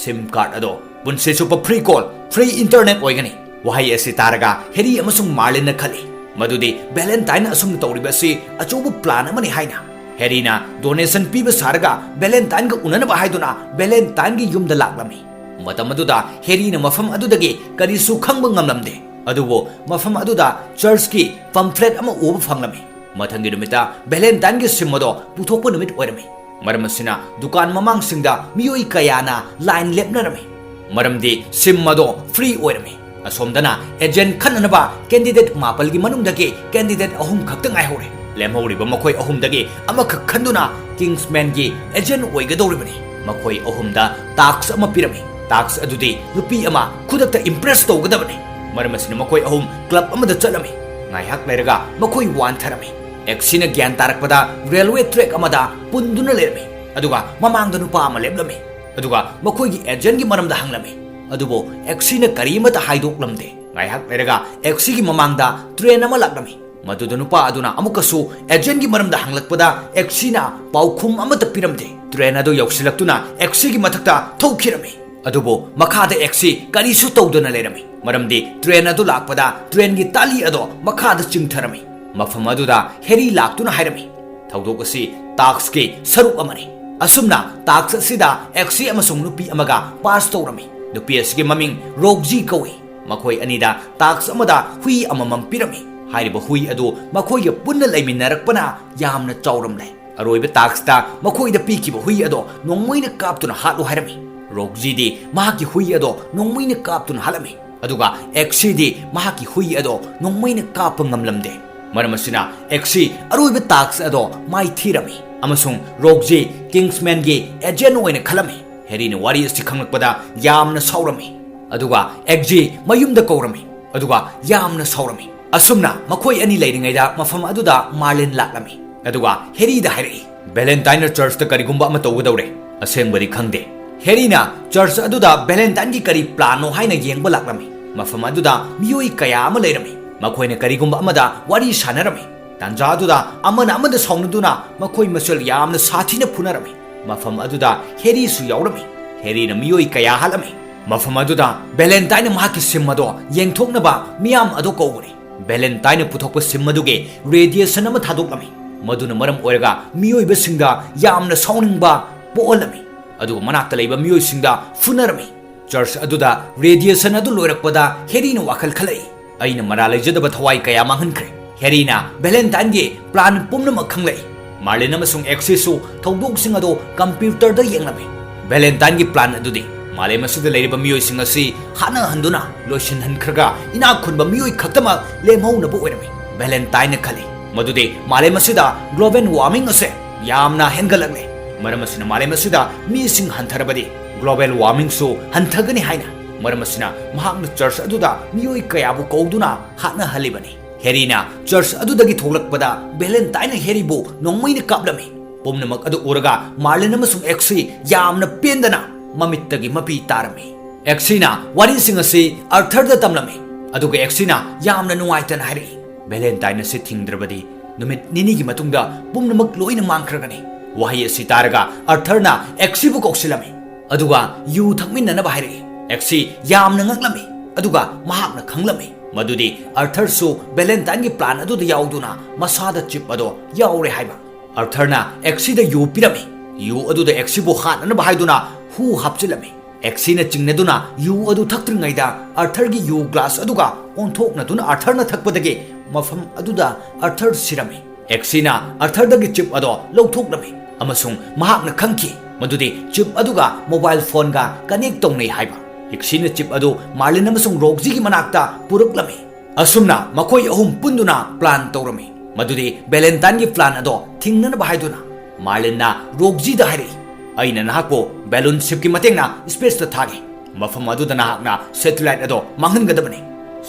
ꯁꯤꯝ ꯀꯥꯔꯗ ꯑꯗꯣ ꯄꯨꯟꯁꯤ ꯆꯨꯞꯄ ꯐ꯭ꯔꯤ ꯀꯣꯜ, ꯐ꯭ꯔꯤ ꯏꯟꯇꯔꯅꯦꯠ ꯑꯣꯏꯒꯅꯤ꯫" ꯋꯥꯍꯩ ꯑꯁꯤ ꯇꯥꯔꯒ ꯍꯦꯔꯤ ꯑꯃꯁꯨꯡ ꯃꯥꯔꯂꯤꯟꯅ ꯈꯜꯂꯤ ꯃꯗꯨꯗꯤ ꯚꯦꯂꯦꯟꯇꯥꯏꯟꯅ ꯑꯁꯨꯝꯅ ꯇꯧꯔꯤꯕ ꯑꯁꯤ ꯑꯆꯧꯕ ꯄ꯭ꯂꯥꯟ ꯑꯃꯅꯤ ꯍꯥꯏꯅ꯫ ꯍꯦꯔꯤꯅ ꯗꯣꯅꯦꯁꯟ ꯄꯤꯕ ꯁꯥꯔꯒ ꯚꯦꯂꯦꯟꯇꯥꯏꯟꯒ ꯎꯅꯅꯕ ꯍꯥꯏꯗꯨꯅ ꯚꯦꯂꯦꯟꯇꯥꯏꯟꯒꯤ ꯌꯨꯝꯗ ꯂꯥꯛꯂꯝꯃꯤ꯫ ꯃꯇꯝ ꯑꯗꯨꯗ ꯍꯦꯔꯤꯅ ꯃꯐꯝ ꯑꯗꯨꯗꯒꯤ ꯀꯔꯤꯁꯨ ꯈꯪꯕ ꯉꯝꯂꯝꯗꯦ, ꯑꯗꯨꯕꯨ ꯃꯐꯝ ꯑꯗꯨꯗ ꯆꯔꯆꯀꯤ ꯄꯝꯐ꯭ꯂꯦꯠ ꯑꯃ ꯎꯕ ꯐꯪꯂꯝꯃꯤ꯫ ꯃꯊꯪꯒꯤ ꯅꯨꯃꯤꯠꯇ ꯚꯦꯂꯦꯟꯇꯥꯏꯟꯒꯤ ꯁꯤꯝ ꯑꯗꯣ ꯄꯨꯊꯣꯛꯄ ꯅꯨꯃꯤꯠ ꯑꯣꯏꯔꯝꯃꯤ꯫ ꯃꯔꯝ ꯑꯁꯤꯅ ꯗꯨꯀꯥꯟ ꯃꯃꯥꯡꯁꯤꯡꯗ ꯃꯤꯑꯣꯏ ꯀꯌꯥꯅ ꯂꯥꯏꯟ ꯂꯦꯞꯅꯔꯝꯃꯤ, ꯃꯔꯝꯗꯤ ꯁꯤꯝ ꯑꯗꯣ ꯐ꯭ꯔꯤ ꯑꯣꯏꯔꯝꯃꯤ꯫ ꯑꯁꯣꯝꯗꯅ ꯑꯦꯖꯦꯟ ꯈꯟꯅꯅꯕ ꯀꯦꯟꯗꯤꯗꯦꯠ ꯃꯥꯄꯜꯒꯤ ꯃꯅꯨꯡꯗꯒꯤ ꯀꯦꯟꯗꯤꯗꯦꯠ ꯑꯍꯨꯝ ꯈꯛꯇ ꯉꯥꯏꯍꯧꯔꯦ꯫ ꯂꯦꯝꯍꯧꯔꯤꯕ ꯃꯈꯣꯏ ꯑꯍꯨꯝꯗꯒꯤ ꯑꯃꯈꯛ ꯈꯟꯗꯨꯅ ꯀꯤꯡꯁꯃꯦꯟꯒꯤ ꯑꯦꯖꯦꯟ ꯑꯣꯏꯒꯗꯧꯔꯤꯕꯅꯤ꯫ ꯃꯈꯣꯏ ꯑꯍꯨꯝꯗ ꯇꯥꯛꯁ ꯑꯃ ꯄꯤꯔꯝꯃꯤ꯫ ꯇꯥꯛꯁ ꯑꯗꯨꯗꯤ ꯅꯨꯄꯤ ꯑꯃ ꯈꯨꯗꯛꯇ ꯏꯝꯄ꯭ꯔꯦꯁ ꯇꯧꯒꯗꯕꯅꯤ꯫ ꯃꯔꯝ ꯑꯁꯤꯅ ꯃꯈꯣꯏ ꯑꯍꯨꯝ ꯀ꯭ꯂꯕ ꯑꯃꯗ ꯆꯠꯂꯝꯃꯤ꯫ ꯉꯥꯏꯍꯥꯛ ꯂꯩꯔꯒ ꯃꯈꯣꯏ ꯋꯥꯟꯊꯔꯝꯃꯤ꯫ ꯑꯦꯛꯁꯤꯅ ꯒ꯭ꯌꯥꯟ ꯇꯥꯔꯛꯄꯗ ꯔꯦꯜꯋꯦ ꯇ꯭ꯔꯦꯛ ꯑꯃꯗ ꯄꯨꯟꯗꯨꯅ ꯂꯩꯔꯝꯃꯤ꯫ ꯑꯗꯨꯒ ꯃꯃꯥꯡꯗ ꯅꯨꯄꯥ ꯑꯃ ꯂꯦꯞꯂꯝꯃꯤ꯫ ꯑꯗꯨꯒ ꯃꯈꯣꯏꯒꯤ ꯑꯦꯖꯦꯟꯒꯤ ꯃꯔꯝꯗ ꯍꯪꯂꯝꯃꯤ꯫ ꯑꯗꯨꯕꯨ ꯑꯦꯛꯁꯤꯅ ꯀꯔꯤꯃꯠꯇ ꯍꯥꯏꯗꯣꯛꯂꯝꯗꯦ꯫ ꯉꯥꯏꯍꯥꯛ ꯂꯩꯔꯒ ꯑꯦꯛꯁꯤꯒꯤ ꯃꯃꯥꯡꯗ ꯇ꯭ꯔꯦꯟ ꯑꯃ ꯂꯥꯛꯂꯝꯃꯤ꯫ ꯃꯗꯨꯗ ꯅꯨꯄꯥ ꯑꯗꯨꯅ ꯑꯃꯨꯛꯀꯁꯨ ꯑꯦꯖꯦꯟꯒꯤ ꯃꯔꯝꯗ ꯍꯪꯂꯛꯄꯗ ꯑꯦꯛꯁꯤꯅ ꯄꯥꯎꯈꯨꯝ ꯑꯃꯠꯇ ꯄꯤꯔꯝꯗꯦ꯫ ꯇ꯭ꯔꯦꯟ ꯑꯗꯨ ꯌꯧꯁꯤꯜꯂꯛꯇꯨꯅ ꯑꯦꯛꯁꯤꯒꯤ ꯃꯊꯛꯇ ꯊꯧꯈꯤꯔꯝꯃꯤ꯫ ꯑꯗꯨꯕꯨ ꯃꯈꯥꯗ ꯑꯦꯛꯁꯤ ꯀꯔꯤꯁꯨ ꯇꯧꯗꯅ ꯂꯩꯔꯝꯃꯤ, ꯃꯔꯝꯗꯤ ꯇ꯭ꯔꯦꯟ ꯑꯗꯨ ꯂꯥꯛꯄꯗ ꯇ꯭ꯔꯦꯟꯒꯤ ꯇꯥꯂꯤ ꯑꯗꯣ ꯃꯈꯥꯗ ꯆꯤꯡꯊꯔꯝꯃꯤ꯫ ꯃꯐꯝ ꯑꯗꯨꯗ ꯍꯦꯔꯤ ꯂꯥꯛꯇꯨꯅ ꯍꯥꯏꯔꯝꯃꯤ, "ꯊꯧꯗꯣꯛ ꯑꯁꯤ ꯇꯥꯛꯁꯀꯤ ꯁꯔꯨꯛ ꯑꯃꯅꯤ꯫" ꯑꯁꯨꯝꯅ ꯇꯥꯛꯁ ꯑꯁꯤꯗ ꯑꯦꯛꯁꯤ ꯑꯃꯁꯨꯡ ꯅꯨꯄꯤ ꯑꯃꯒ ꯄꯥꯁ ꯇꯧꯔꯝꯃꯤ꯫ ꯅꯨꯄꯤ ꯑꯁꯤꯒꯤ ꯃꯃꯤꯡ ꯔꯣꯛꯖꯤ ꯀꯧꯏ꯫ ꯃꯈꯣꯏ ꯑꯅꯤꯗ ꯇꯥꯛꯁ ꯑꯃꯗ ꯍꯨꯏ ꯑꯃꯃꯝ ꯄꯤꯔꯝꯃꯤ꯫ ꯍꯥꯏꯔꯤꯕ ꯍꯨꯏ ꯑꯗꯨ ꯃꯈꯣꯏꯒ ꯄꯨꯟꯅ ꯂꯩꯃꯤꯟꯅꯔꯛꯄꯅ ꯌꯥꯝꯅ ꯆꯥꯎꯔꯝꯂꯦ꯫ ꯑꯔꯣꯏꯕ ꯇꯥꯛꯁꯇ ꯃꯈꯣꯏꯗ ꯄꯤꯈꯤꯕ ꯍꯨꯏ ꯑꯗꯣ ꯅꯣꯡꯃꯩꯅ ꯀꯥꯞꯇꯨꯅ ꯍꯥꯠꯂꯨ ꯍꯥꯏꯔꯝꯃꯤ꯫ ꯔꯣꯛꯖꯤꯗꯤ ꯃꯍꯥꯛꯀꯤ ꯍꯨꯏ ꯑꯗꯣ ꯅꯣꯡꯃꯩꯅ ꯀꯥꯞꯇꯨꯅ ꯍꯥꯠꯂꯝꯃꯤ꯫ ꯑꯗꯨꯒ ꯑꯦꯛꯁꯤꯗꯤ ꯃꯍꯥꯛꯀꯤ ꯍꯨꯏ ꯑꯗꯣ ꯅꯣꯡꯃꯩꯅ ꯀꯥꯞꯄ ꯉꯝꯂꯝꯗꯦ꯫ ꯃꯔꯝ ꯑꯁꯤꯅ ꯑꯦꯛꯁꯤ ꯑꯔꯣꯏꯕ ꯇꯥꯛꯁ ꯑꯗꯣ ꯃꯥꯏꯊꯤꯔꯝꯃꯤ ꯑꯃꯁꯨꯡ ꯔꯣꯛꯖꯤ ꯀꯤꯡꯁꯃꯦꯟꯒꯤ ꯑꯦꯖꯦꯟ ꯑꯣꯏꯅ ꯈꯜꯂꯝꯃꯤ꯫ ꯍꯦꯔꯤꯅ ꯋꯥꯔꯤ ꯑꯁꯤ ꯈꯪꯂꯛꯄꯗ ꯌꯥꯝꯅ ꯁꯥꯎꯔꯝꯃꯤ, ꯑꯗꯨꯒ ꯑꯦꯛꯖꯤ ꯃꯌꯨꯝꯗ ꯀꯧꯔꯝꯃꯤ, ꯑꯗꯨꯒ ꯌꯥꯝꯅ ꯁꯥꯎꯔꯝꯃꯤ꯫ ꯑꯁꯨꯝꯅ ꯃꯈꯣꯏ ꯑꯅꯤ ꯂꯩꯔꯤꯉꯩꯗ ꯃꯐꯝ ꯑꯗꯨꯗ ꯃꯥꯔꯂꯤꯟ ꯂꯥꯛꯂꯝꯃꯤ, ꯑꯗꯨꯒ ꯍꯦꯔꯤꯗ ꯍꯥꯏꯔꯛꯏ, "ꯚꯦꯂꯦꯟꯇꯥꯏꯟꯅ ꯆꯔꯆꯇ ꯀꯔꯤꯒꯨꯝꯕ ꯑꯃ ꯇꯧꯒꯗꯧꯔꯦ꯫ ꯑꯁꯦꯡꯕꯗꯤ ꯈꯪꯗꯦ꯫" ꯍꯦꯔꯤꯅ ꯆꯔꯆ ꯑꯗꯨꯗ ꯚꯦꯂꯦꯟꯇꯥꯏꯟꯒꯤ ꯀꯔꯤ ꯄ꯭ꯂꯥꯟꯅꯣ ꯍꯥꯏꯅ ꯌꯦꯡꯕ ꯂꯥꯛꯂꯝꯃꯤ꯫ ꯃꯐꯝ ꯑꯗꯨꯗ ꯃꯤꯑꯣꯏ ꯀꯌꯥ ꯑꯃ ꯂꯩꯔꯝꯃꯤ꯫ ꯃꯈꯣꯏꯅ ꯀꯔꯤꯒꯨꯝꯕ ꯑꯃꯗ ꯋꯥꯔꯤ ꯁꯥꯟꯅꯔꯝꯃꯤ꯫ ꯇꯥꯟꯖꯥ ꯑꯗꯨꯗ ꯑꯃꯅ ꯑꯃꯗ ꯁꯥꯎꯅꯗꯨꯅ ꯃꯈꯣꯏ ꯃꯁꯦꯜ ꯌꯥꯝꯅ ꯁꯥꯊꯤꯅ ꯐꯨꯅꯔꯝꯃꯤ꯫ ꯃꯐꯝ ꯑꯗꯨꯗ ꯍꯦꯔꯤꯁꯨ ꯌꯥꯎꯔꯝꯃꯤ꯫ ꯍꯦꯔꯤꯅ ꯃꯤꯑꯣꯏ ꯀꯌꯥ ꯍꯥꯠꯂꯝꯃꯤ꯫ ꯃꯐꯝ ꯑꯗꯨꯗ ꯚꯦꯂꯦꯟꯇꯥꯏꯟꯅ ꯃꯍꯥꯛꯀꯤ ꯁꯤꯝ ꯑꯗꯣ ꯌꯦꯡꯊꯣꯛꯅꯕ ꯃꯤꯌꯥꯝ ꯑꯗꯨ ꯀꯧꯕꯅꯤ꯫ ꯚꯦꯂꯦꯟꯇꯥꯏꯟꯅ ꯄꯨꯊꯣꯛꯄ ꯁꯤꯝ ꯑꯗꯨꯒꯤ ꯔꯦꯗꯤꯌꯦꯁꯟ ꯑꯃ ꯊꯥꯗꯣꯛꯂꯝꯃꯤ, ꯃꯗꯨꯅ ꯃꯔꯝ ꯑꯣꯏꯔꯒ ꯃꯤꯑꯣꯏꯕꯁꯤꯡꯗ ꯌꯥꯝꯅ ꯁꯥꯎꯅꯤꯡꯕ ꯄꯣꯛꯍꯜꯂꯝꯃꯤ, ꯑꯗꯨꯒ ꯃꯅꯥꯛꯇ ꯂꯩꯕ ꯃꯤꯑꯣꯏꯁꯤꯡꯗ ꯐꯨꯅꯔꯝꯃꯤ꯫ ꯆꯔꯆ ꯑꯗꯨꯗ ꯔꯦꯗꯤꯌꯦꯁꯟ ꯑꯗꯨ ꯂꯣꯏꯔꯛꯄꯗ ꯍꯦꯔꯤꯅ ꯋꯥꯈꯜ ꯈꯜꯂꯛꯏ, "ꯑꯩꯅ ꯃꯔꯥ ꯂꯩꯖꯗꯕ ꯊꯋꯥꯏ ꯀꯌꯥ ꯃꯥꯡꯍꯟꯈ꯭ꯔꯦ꯫" ꯍꯦꯔꯤꯅ ꯚꯦꯂꯦꯟꯇꯥꯏꯟꯒꯤ ꯄ꯭ꯂꯥꯟ ꯄꯨꯝꯅꯃꯛ ꯈꯪꯂꯛꯏ꯫ ꯃꯥꯔꯂꯤꯟ ꯑꯃꯁꯨꯡ ꯑꯦꯛꯁꯤꯁꯁꯨ ꯊꯧꯗꯣꯛꯁꯤꯡ ꯑꯗꯨ ꯀꯝꯄ꯭ꯌꯨꯇꯔꯗ ꯌꯦꯡꯂꯝꯃꯤ꯫ ꯚꯦꯂꯦꯟꯇꯥꯏꯟꯒꯤ ꯄ꯭ꯂꯥꯟ ꯑꯗꯨꯗꯤ ꯃꯥꯂꯦꯝ ꯑꯁꯤꯗ ꯂꯩꯔꯤꯕ ꯃꯤꯑꯣꯏꯁꯤꯡ ꯑꯁꯤ ꯍꯥꯠꯅꯍꯟꯗꯨꯅ ꯂꯣꯏꯁꯤꯟꯍꯟꯈ꯭ꯔꯒ ꯏꯅꯥꯛ ꯈꯨꯟꯕ ꯃꯤꯑꯣꯏ ꯈꯛꯇꯃꯛ ꯂꯦꯝꯍꯧꯅꯕ ꯑꯣꯏꯔꯝꯃꯤ꯫ ꯚꯦꯂꯦꯟꯇꯥꯏꯟꯅ ꯈꯜꯂꯤ ꯃꯗꯨꯗꯤ ꯃꯥꯂꯦꯝ ꯑꯁꯤꯗ ꯒ꯭ꯂꯣꯕꯦꯜ ꯋꯥꯔꯃꯤꯡ ꯑꯁꯦ ꯌꯥꯝꯅ ꯍꯦꯟꯒꯠꯂꯛꯂꯦ꯫ ꯃꯔꯝ ꯑꯁꯤꯅ ꯃꯥꯂꯦꯝ ꯑꯁꯤꯗ ꯃꯤꯁꯤꯡ ꯍꯟꯊꯔꯕꯗꯤ ꯒ꯭ꯂꯣꯕꯦꯜ ꯋꯥꯔꯃꯤꯡꯁꯨ ꯍꯟꯊꯒꯅꯤ ꯍꯥꯏꯅ꯫ ꯃꯔꯝ ꯑꯁꯤꯅ ꯃꯍꯥꯛꯅ ꯆꯔꯆ ꯑꯗꯨꯗ ꯃꯤꯑꯣꯏ ꯀꯌꯥꯕꯨ ꯀꯧꯗꯨꯅ ꯍꯥꯠꯅꯍꯜꯂꯤꯕꯅꯤ꯫ ꯍꯦꯔꯤꯅ ꯆꯔꯆ ꯑꯗꯨꯗꯒꯤ ꯊꯣꯛꯂꯛꯄꯗ ꯚꯦꯂꯦꯟꯇꯥꯏꯟꯅ ꯍꯦꯔꯤꯕꯨ ꯅꯣꯡꯃꯩꯅ ꯀꯥꯞꯂꯝꯃꯤ꯫ ꯄꯨꯝꯅꯃꯛ ꯑꯗꯨ ꯎꯔꯒ ꯃꯥꯔꯂꯤꯟ ꯑꯃꯁꯨꯡ ꯑꯦꯛꯁꯤ ꯌꯥꯝꯅ ꯄꯦꯟꯗꯅ ꯃꯃꯤꯠꯇꯒꯤ ꯃꯄꯤ ꯇꯥꯔꯝꯃꯤ꯫ ꯑꯦꯛꯁꯤꯅ ꯋꯥꯔꯤꯁꯤꯡ ꯑꯁꯤ ꯑꯥꯔꯊꯔꯗ ꯇꯝꯂꯝꯃꯤ, ꯑꯗꯨꯒ ꯑꯦꯛꯁꯤꯅ ꯌꯥꯝꯅ ꯅꯨꯡꯉꯥꯏꯇꯅ ꯍꯥꯏꯔꯛꯏ, "ꯚꯦꯂꯦꯟꯇꯥꯏꯟ ꯑꯁꯤ ꯊꯤꯡꯗ꯭ꯔꯕꯗꯤ ꯅꯨꯃꯤꯠ ꯅꯤꯅꯤꯒꯤ ꯃꯇꯨꯡꯗ ꯄꯨꯝꯅꯃꯛ ꯂꯣꯏꯅ ꯃꯥꯡꯈ꯭ꯔꯒꯅꯤ꯫" ꯋꯥꯍꯩ ꯑꯁꯤ ꯇꯥꯔꯒ ꯑꯥꯔꯊꯔꯅ ꯑꯦꯛꯁꯤꯕꯨ ꯀꯧꯁꯤꯜꯂꯝꯃꯤ, ꯑꯗꯨꯒ ꯌꯨ ꯊꯛꯃꯤꯟꯅꯅꯕ ꯍꯥꯏꯔꯛꯏ꯫ ꯑꯦꯛꯁꯤ ꯌꯥꯝꯅ ꯉꯛꯂꯝꯃꯤ, ꯑꯗꯨꯒ ꯃꯍꯥꯛꯅ ꯈꯪꯂꯝꯃꯤ ꯃꯗꯨꯗꯤ ꯑꯥꯔꯊꯔꯁꯨ ꯚꯦꯂꯦꯟꯇꯥꯏꯟꯒꯤ ꯄ꯭ꯂꯥꯟ ꯑꯗꯨꯗ ꯌꯥꯎꯗꯨꯅ ꯃꯁꯥꯗ ꯆꯤꯞ ꯑꯗꯣ ꯌꯥꯎꯔꯦ ꯍꯥꯏꯕ꯫ ꯑꯥꯔꯊꯔꯅ ꯑꯦꯛꯁꯤꯗ ꯌꯨ ꯄꯤꯔꯝꯃꯤ꯫ ꯌꯨ ꯑꯗꯨꯗ ꯑꯦꯛꯁꯤꯕꯨ ꯍꯥꯠꯅꯅꯕ ꯍꯥꯏꯗꯨꯅ ꯍꯨ ꯍꯥꯞꯆꯤꯜꯂꯝꯃꯤ꯫ ꯑꯦꯛꯁꯤꯅ ꯆꯤꯡꯅꯗꯨꯅ ꯌꯨ ꯑꯗꯨ ꯊꯛꯇ꯭ꯔꯤꯉꯩꯗ ꯑꯥꯔꯊꯔꯒꯤ ꯌꯨ ꯒ꯭ꯂꯥꯁ ꯑꯗꯨꯒ ꯑꯣꯟꯊꯣꯛꯅꯗꯨꯅ ꯑꯥꯔꯊꯔꯅ ꯊꯛꯄꯗꯒꯤ ꯃꯐꯝ ꯑꯗꯨꯗ ꯑꯥꯔꯊꯔ ꯁꯤꯔꯝꯃꯤ꯫ ꯑꯦꯛꯁꯤꯅ ꯑꯥꯔꯊꯔꯗꯒꯤ ꯆꯤꯞ ꯑꯗꯣ ꯂꯧꯊꯣꯛꯂꯝꯃꯤ ꯑꯃꯁꯨꯡ ꯃꯍꯥꯛꯅ ꯈꯪꯈꯤ ꯃꯗꯨꯗꯤ ꯆꯤꯞ ꯑꯗꯨꯒ ꯃꯣꯕꯥꯏꯜ ꯐꯣꯟꯒ ꯀꯅꯦꯛ ꯇꯧꯅꯩ ꯍꯥꯏꯕ꯫ ꯑꯦꯛꯁꯤꯅ ꯆꯤꯞ ꯑꯗꯨ ꯃꯥꯔꯂꯤꯟ ꯑꯃꯁꯨꯡ ꯔꯣꯛꯖꯤꯒꯤ ꯃꯅꯥꯛꯇ ꯄꯨꯔꯛꯂꯝꯃꯤ꯫ ꯑꯁꯨꯝꯅ ꯃꯈꯣꯏ ꯑꯍꯨꯝ ꯄꯨꯟꯗꯨꯅ ꯄ꯭ꯂꯥꯟ ꯇꯧꯔꯝꯃꯤ, ꯃꯗꯨꯗꯤ ꯚꯦꯂꯦꯟꯇꯥꯏꯟꯒꯤ ꯄ꯭ꯂꯥꯟ ꯑꯗꯣ ꯊꯤꯡꯅꯅꯕ ꯍꯥꯏꯗꯨꯅ꯫ ꯃꯥꯔꯂꯤꯟꯅ ꯔꯣꯛꯖꯤꯗ ꯍꯥꯏꯔꯛꯏ, "ꯑꯩꯅ ꯅꯍꯥꯛꯄꯨ ꯕꯦꯂꯨꯟ ꯁꯤꯞꯀꯤ ꯃꯇꯦꯡꯅ ꯁ꯭ꯄꯦꯁꯇ ꯊꯥꯒꯦ꯫ ꯃꯐꯝ ꯑꯗꯨꯗ ꯅꯍꯥꯛꯅ ꯁꯦꯇꯦꯂꯥꯏꯠ ꯑꯗꯣ ꯃꯥꯡꯍꯟꯒꯗꯕꯅꯤ꯫"